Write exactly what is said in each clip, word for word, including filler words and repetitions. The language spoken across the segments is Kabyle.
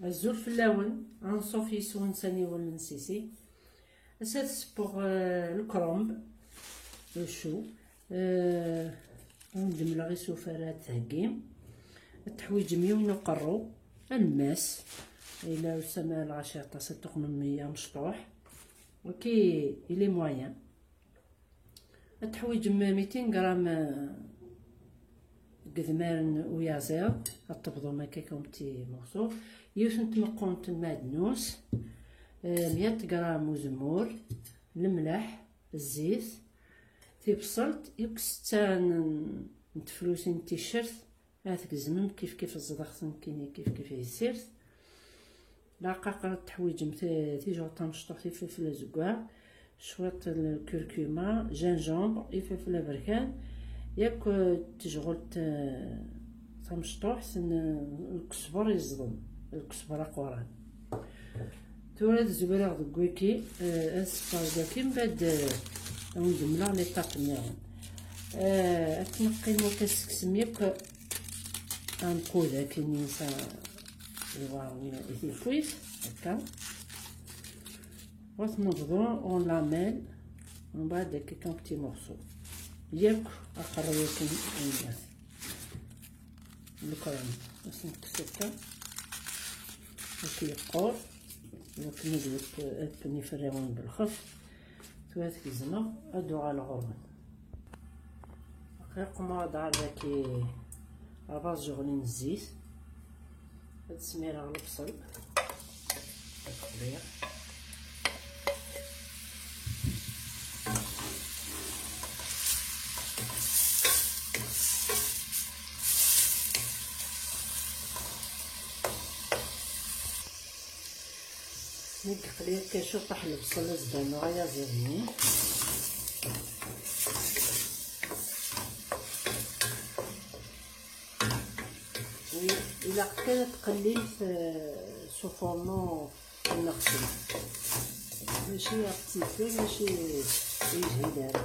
Azul fell-awen, anṣuf yes-wen s aniwel n Sisi. Ass-a ad ssewweɣ, eh, le chrombe, le chou. Eh, ad d-mleɣ isufar ad d-theggim. Ad teḥwiǧem yiwen uqerru, ammas, ila usama lɣaci aṭas ad tuqmem meyya amecṭuḥ. Ok, il est moyen. Ad teḥwiǧem mitin gram, eh, n yedmaren uyaziḍ, ad tebḍum akka comme petits morceaux, yiwet n tmeqqunt n lmeɛdnus, eh, meyya gram uzemmur, lemleḥ, zzit, tibṣelt, yakk setta n, n teflusin n ticcert, ad tgezmem kif kif ẓḍaɣ-ten kini kif kif di tsirt. Lɛaqaqer ad teḥwiǧem ti-, tijuṛt tamecṭuḥt, ifelfel azeggaɣ, cwiṭ n lkurkuma, gingembre, ifelfel aberkan, yakk, eh, tejɣelt, eh, tamecṭuḥt n, n lkesber yeẓden, lkesber aquran. Tura ad zwireɣ deg wiki, eh, ad sfeɣ deg waki, mbaɛd, eh, ad wen-d-mleɣ l'étape nniḍen. Eh, ad tneqqim akka sekksem yakk anqud akin insa iḍarren i tilfit, akka. Wa tnebḍu en lamelle, mbaɛd akka comme petits morceaux. Yakk aqerru akin ayat. Lukran, ad s-nekkes akka. Ad yeqqur, wakken ad yek-, ad ken iferrawen belxef. Tura ad t-gezmeɣ, ad d-uɣaleɣ ɣur-wen. Aql-iqem ad ɛerḍ aki abaẓ jeɣlin zzit. Ad smireɣ lebṣel. Ad qliɣ. Mi yeqli akka ciṭuḥ lebṣel, ad s-d-rnuɣ ayaziḍ-nni. Wi-, ilaq kan ad tqellimt, eh, s ufornu n lexsel. Mačči ɣef tifel, mačči ur yeshil ara.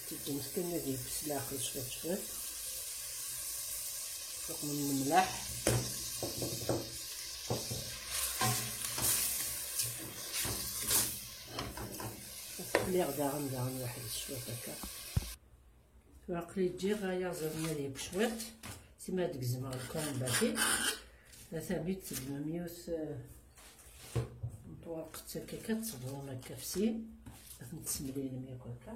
Teǧǧemt kan ad yeks leɛqel cwiṭ cwiṭ. Tuqmem lemlaḥ. Qliɣ daɣen, daɣen waḥed cwiṭ akka. Tura aql-i ǧǧiɣ ayaziḍ-nni ad yekk cwiṭ, sima ad gezmeɣ lkurumbati. Ata mi d-teddmem yiwet, eh, n twerqet akka, akka ad tebḍum akka ɣef sin, ad tent-tessemlilem yakk akka.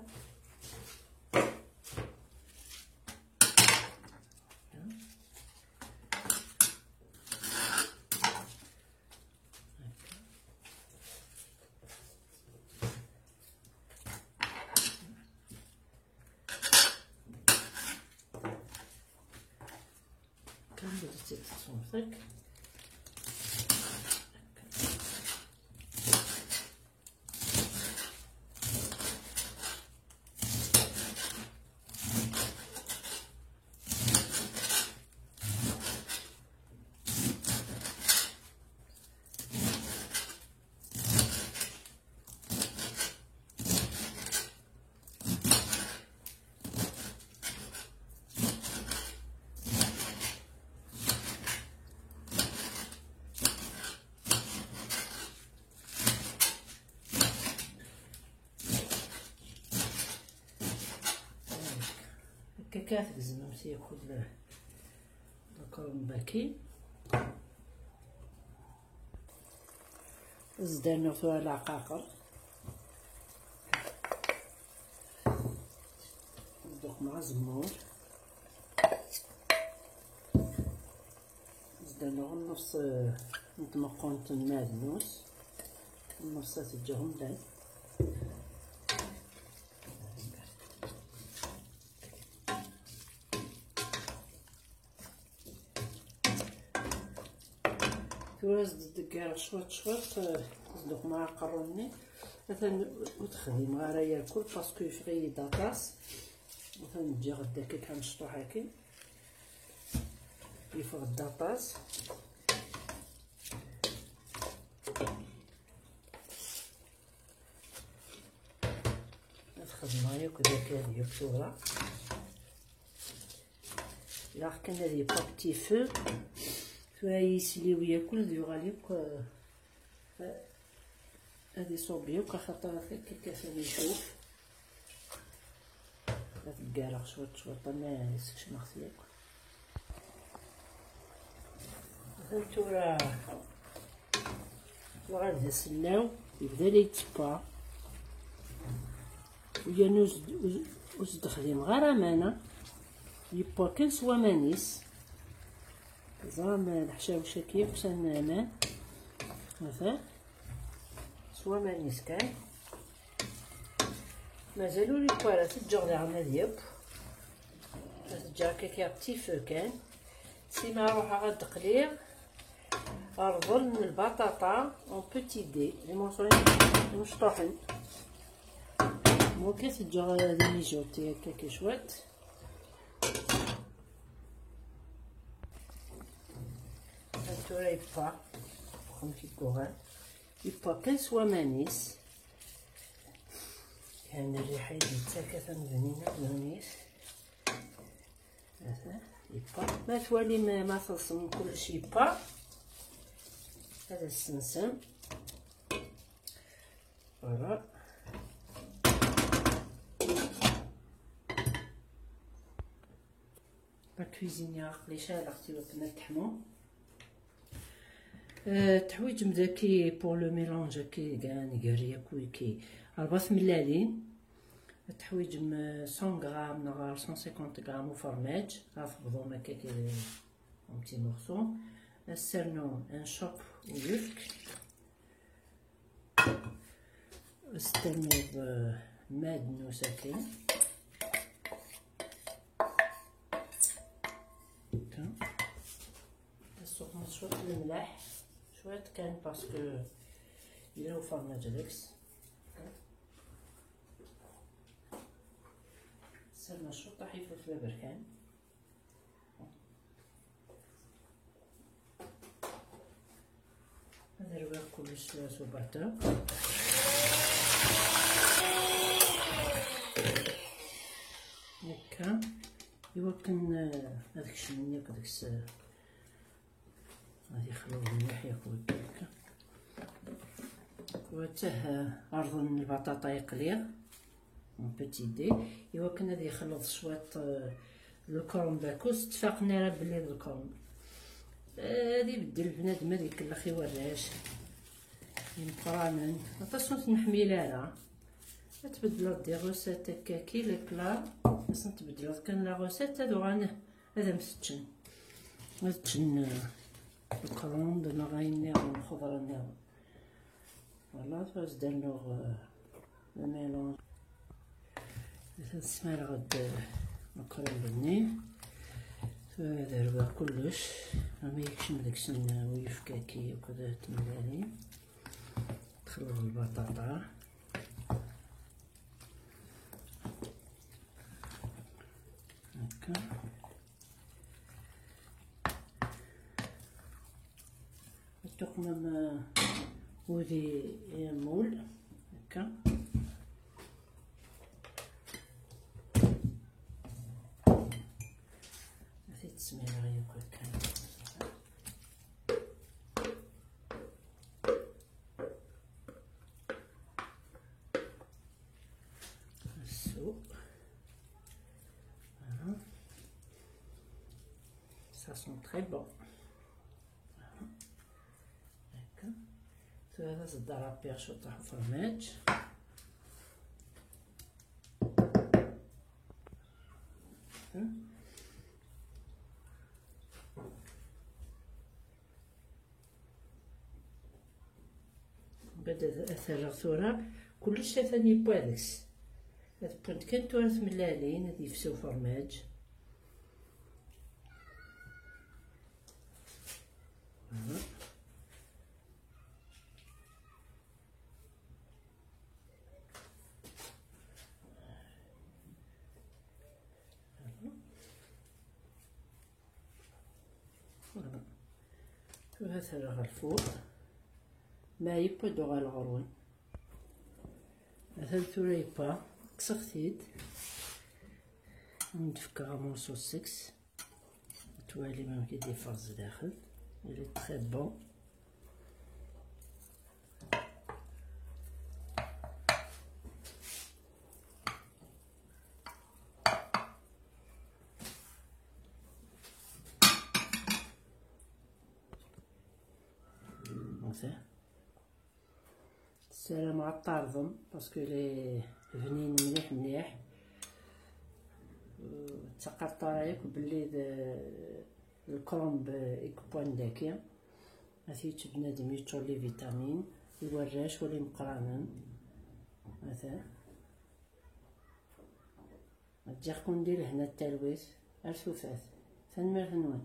Kan بديتي تصوتك. Akka kan tgezmemt yakk lkarumbati. Zdan tura leɛqaqer. Dduq mɛa azemmur. Zdan nnefs, eh, n tmeqqunt n lmeɛdnus. Nnefs ad teǧǧeɣ umdan. Tura ad s-d-deggareɣ cwiṭ cwiṭ, eh, ad s-d-uqmeɣ aqerru-nni. Atan ur t-xdimeɣ ara yakul, parce que yeffeɣ-iyi-d aṭas. Atan ǧǧiɣ-d akka kan cṭuḥ akin. Yeffeɣ-d aṭas. Ad xedmeɣ yakk d akal yakk tura. Ilaq kan ad yebbu petit feu. Tura yisli-w yakk ad yuɣal yakk, eh, ad iṣubb yakk, axaṭer akka kkaten icuf. Ad ggareɣ cwiṭ cwiṭ ama sekcmeɣ-t yakk. Atan tura, tuɣal d asellaw, yebda la yettebba. U yerna ur s-, ur s-, ur s-d-xdimeɣ ara aman, yewwa kan s waman-is. Teẓram leḥcawec-agi akk s aman. Ata. S waman-is kan. Mazal ur yewwa ara, teǧǧeɣ daɣen ad yeww. Teǧǧeɣ akka kya d tifu kan. Sima ruḥeɣ ad d-qliɣ. Rḍel n lbaṭaṭa en petit dés. Les morceaux imecṭuḥen. Muka teǧǧeɣ ad mijoter akka cwiṭ. Tura yewwa, xemt yewwa. Yewwa kan s waman-is. Kan rriḥa i d-yettak atan bnin ddunit. Ata, yewwa. Ma twalim, ma teẓẓem kullec yewwa. Ad as-tensem. Voilà. La cuisinière, aql-i ceɛleɣ-tt i wakken ad teḥmu. Euh, teḥwiǧem daki pour le mélange-agi, gan gar yakk wiki, rebɛa tmellalin. Teḥwiǧem, euh, cent grammes neɣ cent cinquante grammes ufermaj, ad tebḍum akka, euh, en petits morceaux. Ad s-ternum un cop uyefk. Ad s-ternuḍ, euh, mad n usaki. Akka. Ad tessuqmeḍ cwiṭ n lemleḥ, cwiṭ kan, parce que yella ufermaj deg-s. Serna cwiṭ aḥifut d aberkan. Ad rwiɣ kullec s ubaṭer. Akka, iwakken, eh, ad kecmen yakk deg-s, eh, ad yexleḍ mliḥ yakk akka. Wattah, eh, rḍel n lbaṭaṭa yeqli. Un petit dé, iwakken ad yexleḍ cwiṭ, eh, d lkremb, akked ur ttfaqen ara belli d lkremb. Eh, ad ibeddel bnadem, ad ikellex i warrac imeqqranen. Aṭas ur ten-neḥmil ara. Ad tbeddleḍ des recettes akka ki, les plats, ad sen-tbeddleḍ kan la recette, ad uɣalen ad am-t-ččen. Ad ččen, eh, lkremb neɣ ayen nniḍen, lxeḍra nniḍen. Voilà, tura ad s-d-rnuɣ, euh, le mélange. Atan smareɣ-d, euh, lkremb-nni. Tura ad rwiɣ kullec. Armi yekcem deg-sen, euh, uyefki-agi akked tmellalin. Xleḍ lbaṭaṭa. Akka. Tuqmem, euh, udi, euh, moule. Akka. Ad t-id-smireɣ yakk akka. Sous. Voilà. Ça sent très bon. Voilà. D'accord. Tura ad as-d-rrappiɣ cwiṭ n ufermaj. Mbeɛd ad, ad t-rreɣ tura, kullec atan yewwa deg-s. Ad wwent kan tura tmellalin, ad yefsu ufermaj. Voilà. Voilà. Tura ad t-rreɣ ɣer lfur. Ma yewwa ad uɣaleɣ ɣer-wen. Atan tura yewwa, kkseɣ-t-id. Ad d-fkeɣ amurṣu seg-s. Ad twalim amek i d-iferẓ daxel. Il est très bon. Ssarameɣ ad t-tɛerḍem parce que les bnin mliḥ mliḥ. Ttqerṭareɣ yakk belli d lkrumb i yewwan daki. Ad t-yečč bnadem, yeččur les vitamines, i warrac wala imeqqranen. Ata. Ǧǧiɣ-ken di lehna d talwit. Ar tufat. Tanemmirt-nwen.